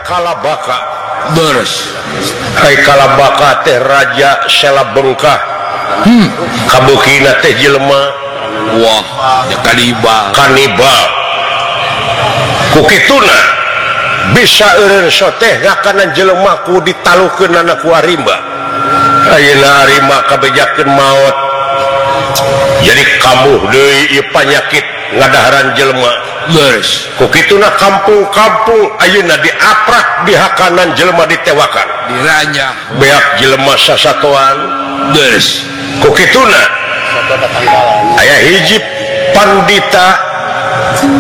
Kalabaka. Beres. Hai Kalabaka teh raja Sela Bengkah. Kabukina teh jelema. Wah, ya kanibal. Kanibal. Ku kituna bisa eureun soteh ngakanan jelema ku ditalukeunana ku Arimba. Ayeuna Arimba kabejakeun maot. Jadi kamuh deui ieu panyakit ngadaharan jelema. Beres. Ku kituna kampung-kampung ayeuna diaprak dihakanan jelema ditewakan. Diranyah. Beak jelema sasatoan. Beres. Ku kituna aya hiji pandita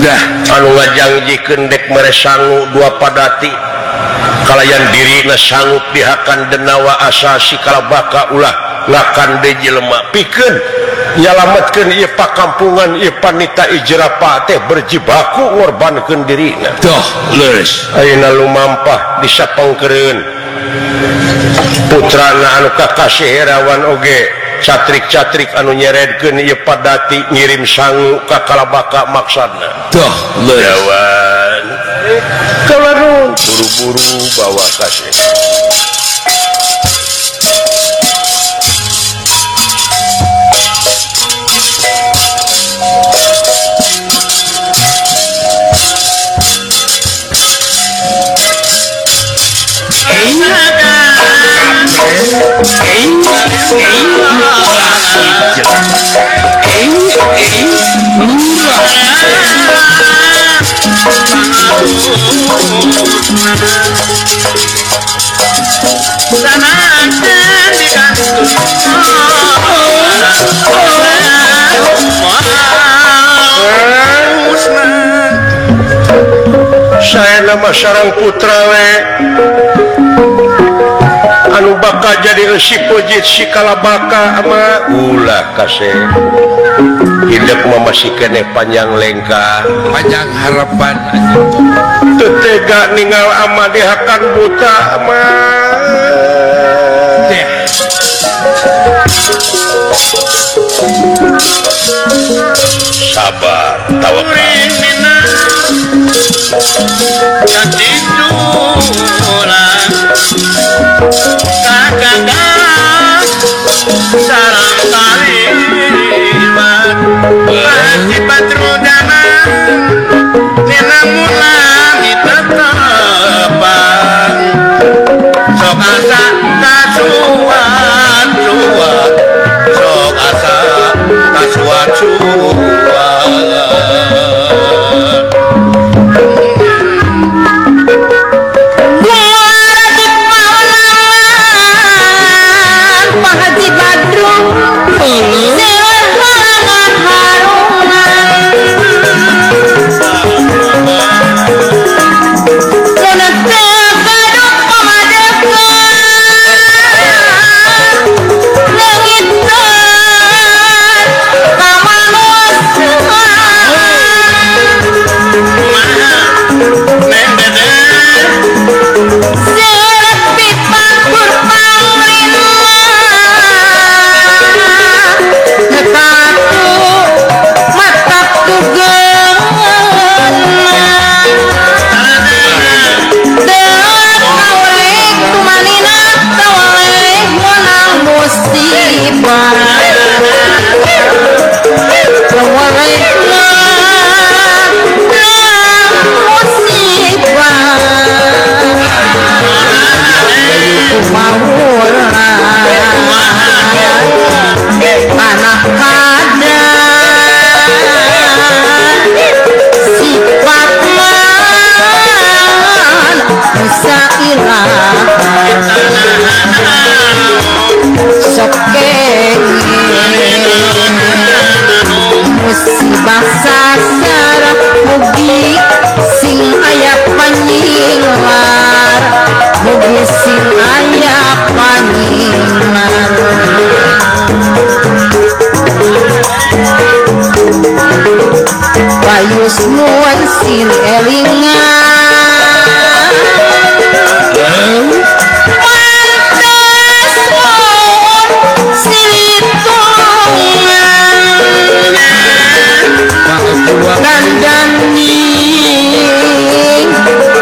dah anu ngajangjikeun dek mere sangu dua padati kalayan dirina sanggup dihakan denawa asasi Kalabaka ulah ngakan deui jelema pikeun nyalametkeun ieu pakampungan ieu panita ijrapa teh berjibaku ngorbankeun dirina. Tuh, leres. Ayeuna lumampah disapengkeureun putrana anu kakasih Herawan oge catrik-catrik anu nyeredkeun ieu padati ngirim sangu ka Kalabaka maksudna. Tuh, leres. Jawan. Kalarun buru-buru bawa kasih. Saya nama sarang putra we anu bakal jadi resi pojit si Kalabaka ama ulah kasih hidup mah masih keneh panjang lengkah panjang harapan teu tega ninggal ama dihakan buta ama sabar tawakal.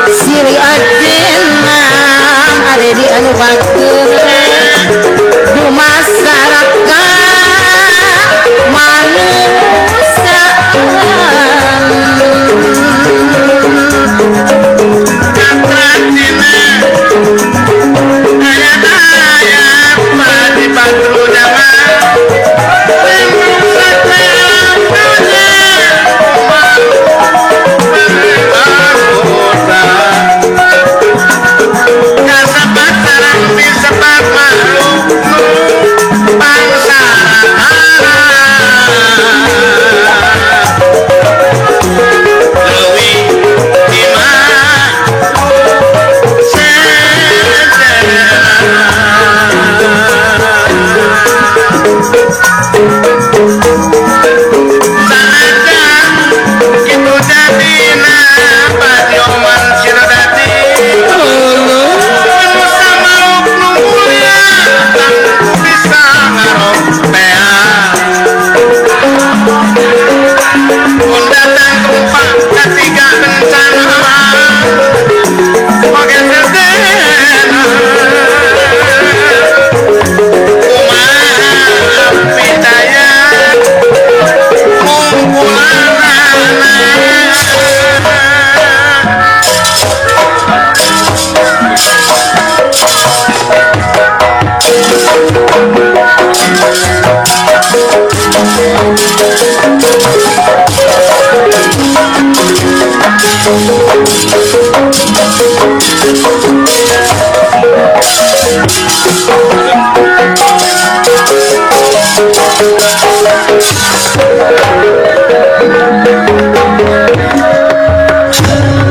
Siri ajen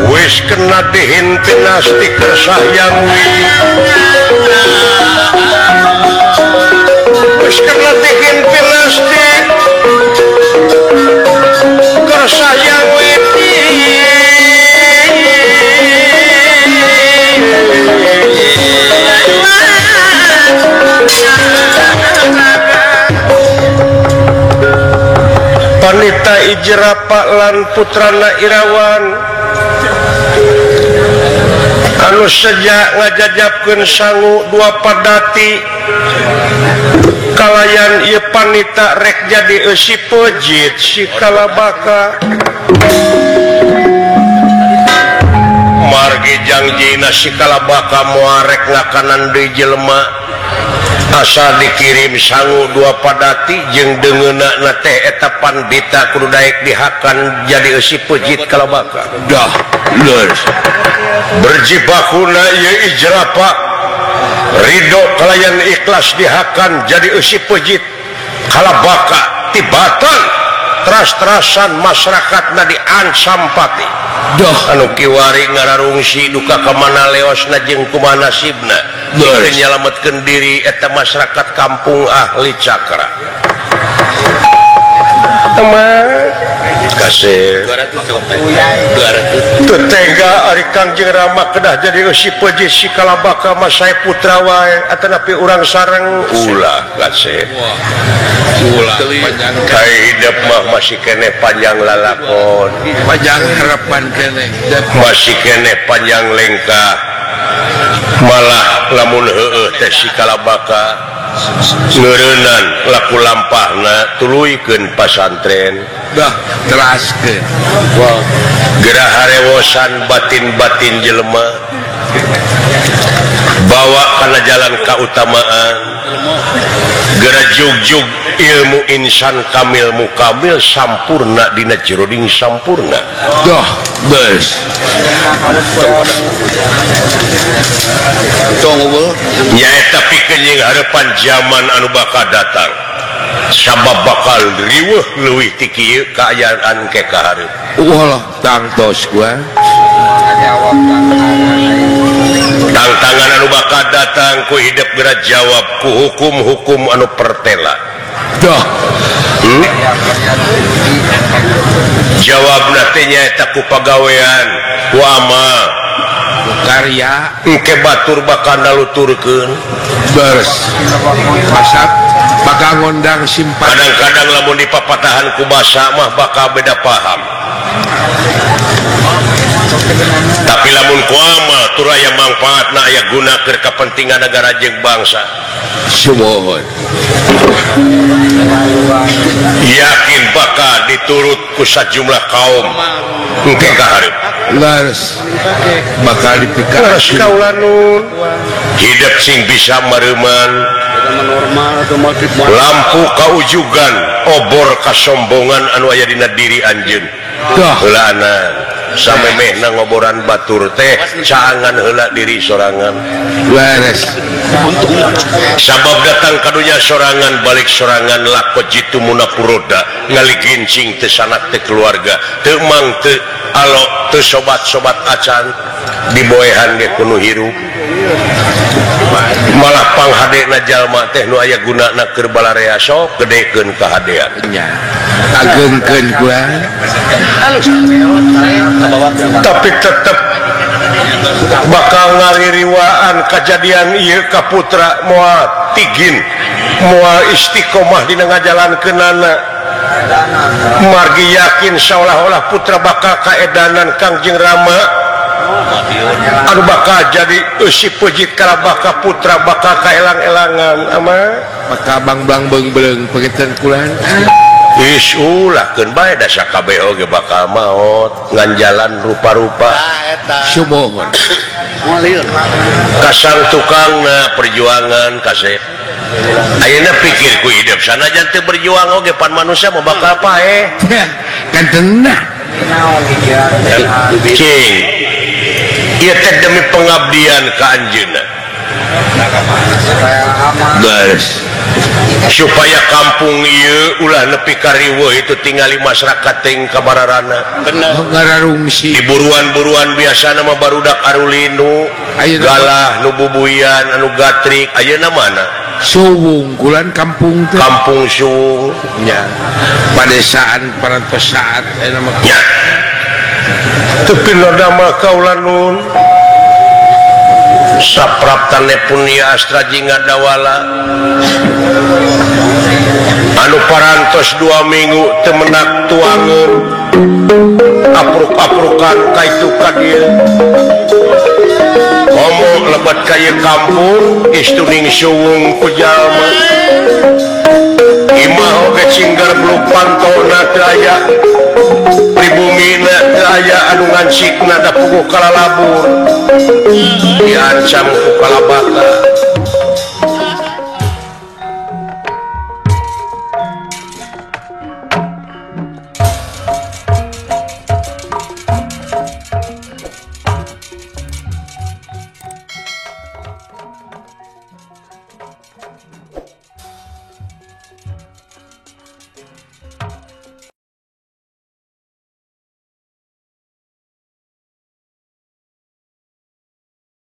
Wis kena dihintinasti kersayang wis kena dihintinasti kersayang witi Panita Ijrapa lan putrana Irawan anu sejak ngajajapkeun sangu dua padati kalayan ieu panita rek jadi eusi pejit si kalabaka margi jangjina si kalabaka moal rek ngakanan deui jelema asa dikirim sangu dua padati jeung deungeunna teh eta pandita kudu daek dihakan jadi eusi pejit kalabaka dah leus berjibakuna ieu ijrapa ridho kalayan ikhlas dihakan jadi eusi pejit kalabaka tibatan teras-terasan masyarakatna diancam pati dah anu kiwari ngararungsi duka ka mana leosna jeung kumaha nasibna pikeun nyalametkeun diri eta masyarakat kampung ahli cakra teman kasih 200 tetangga ari Kangjeng Rama kedah jadi eusi pejit si kalabaka mah sae putra wae atanapi urang sareng ulah kasih ulah panjang kai hidup mah masih keneh panjang lalakon panjang harapan keneh masih keneh panjang lengkah malah lamun heueuh teh si kalabaka ngeureunnan laku lampahna tuluykeun pasantren dah teraskeun gerah harewosan batin-batin jelema bawa kana jalan kautamaan geura jugjug ilmu insan kamil mukamil sampurna dina jeroding sampurna dah beus nyaeta pikeun jeung harapan zaman anu bakal datang sabab bakal riweuh leuwih ti kieu kaayaan ke ka hareup ulah tangtos gua tantangan anu bakal datang ku hidup geura jawab ku hukum-hukum anu pertela dah jawabna teh nyaeta ku pagawean ku amal karya engke batur bakal naluturkeun beres masak bakal ngondang simpan kadang-kadang lamun dipapatahan ku basa mah bakal beda paham tapi lamun ku amal tur aya mangfaatna aya guna keur kapentingan negara jeung bangsa sumuhun yakin bakal diturut ku sajumlah kaum engke ka hareup leres bakal dipikir kaula nun hidup sing bisa mareuman lampu kaujugan obor kasombongan anu aya dina diri anjeun heulaana samemehna ngoboran batur teh caangan heula diri sorangan leres sabab datang ka dunya sorangan balik sorangan lako jitu munapuroda ngaligincing teu sanak teu keluarga teu mang teu alo teu sobat-sobat acan diboehan ge kuno hirup malah panghadena jalma teh nu aya gunana keur balarea sok gedekeun kahadean nya ageungkeun gua tapi tetep bakal ngaririwaan kajadian ieu ka putra moal tigin moal istiqomah dina ngajalankeunana margi yakin seolah-olah putra bakal kaedanan Kangjeng Rama anu bakal jadi eusi pejit kalabaka putra bakal kaelang-elangan ama bakal bang-bang beung-beung pengetan kulan is ulah keun bae da sakabeh oge bakal maot ngan jalan rupa-rupa sumuhun kasang tukangna perjuangan kasep Ayeuna pikir ku hidup sanajan teu berjuang oge pan manusia mau bakal paeh. Kan tenah. Cing. Ieu teh demi pengabdian ka anjeunna. Beres. Supaya kampung ieu ulah nepi ka riweuh itu tingali masyarakat teh kabararana. Bener. Ngararungsi. Di buruan-buruan biasana mah barudak arulinu, galah nu bubuyan anu gatrik ayeuna mana? Suwung kulan kampung teh. Kampung suwung nya. Padesaan parantos saat ayeuna mah. Nya. Teu pinoda mah kaula nun. Sapraptane punya astra jingga dawala anu parantos 2 minggu temenak tuangan apruk-aprukan kaitu ka dieu komo lebat ka ieu kampung istuning suwung ku jalma imah oge cinggar beluk pantona teu aya pribumina teu aya anu ngansikna da puguh kalalabur diancam ku kalabaka.